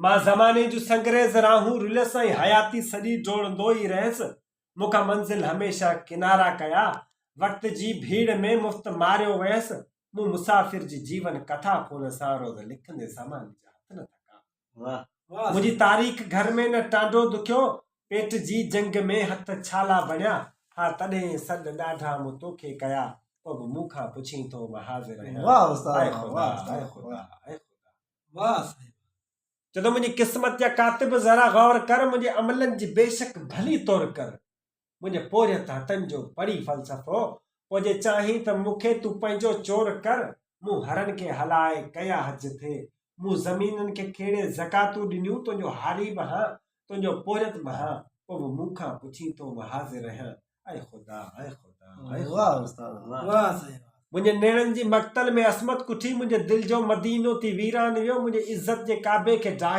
مان زماني جون سنگريز راهون رليس ۽ حياتي سڄي ڊوڙندو ئي رهيس. مون کان منزل هميشه ڪنارا ڪيا. وقت جي ڀيڙ ۾ مفت ماريو ويس. مون مسافر جي جيون ڪٿا خون سان روز لکندي زماني جا هٿ نه ٿڪا. منهنجي تاريخ گهر ۾ نه ٽانڊو دکيو، پيٽ جي جنگ ۾ هٿ ڇالا بڻيا. ها تڏهن سڏ ڏاڍا مون توکي ڪيا، پوء به مون کان پڇين ٿو مان حاضر آهيان. اي خدا، اي خدا، اي خدا. واھ سائين واھ. چئي ٿو منهنجي قسمت جا ڪاتب ذرا غور ڪر منهنجي عملن جي بيشڪ ڀلي تور ڪر منهنجي پورهيت هٿن جو پڙهي فلسفو پوء جي چاهين ته مون کي تون پنهنجو چور ڪر مون حرن کي هلائي ڪيا حج ٿي مون زمينن کي کيڙي زڪواتون ڏنيون تنهنجو هاري به هان تنهنجو پورهيت به هان پوء به مون کان پڇين ٿو مان حاضر آهيان اي خدا اي خدا اي خدا. واھ استاد واھ. واھ سائين واھ. منهنجي نيڻن جي مقتل ۾ عصمت ڪٺي منهنجي دل جو مدينو ٿي ويران ويو منهنجي عزت جي ڪعبي کي ڊاهي.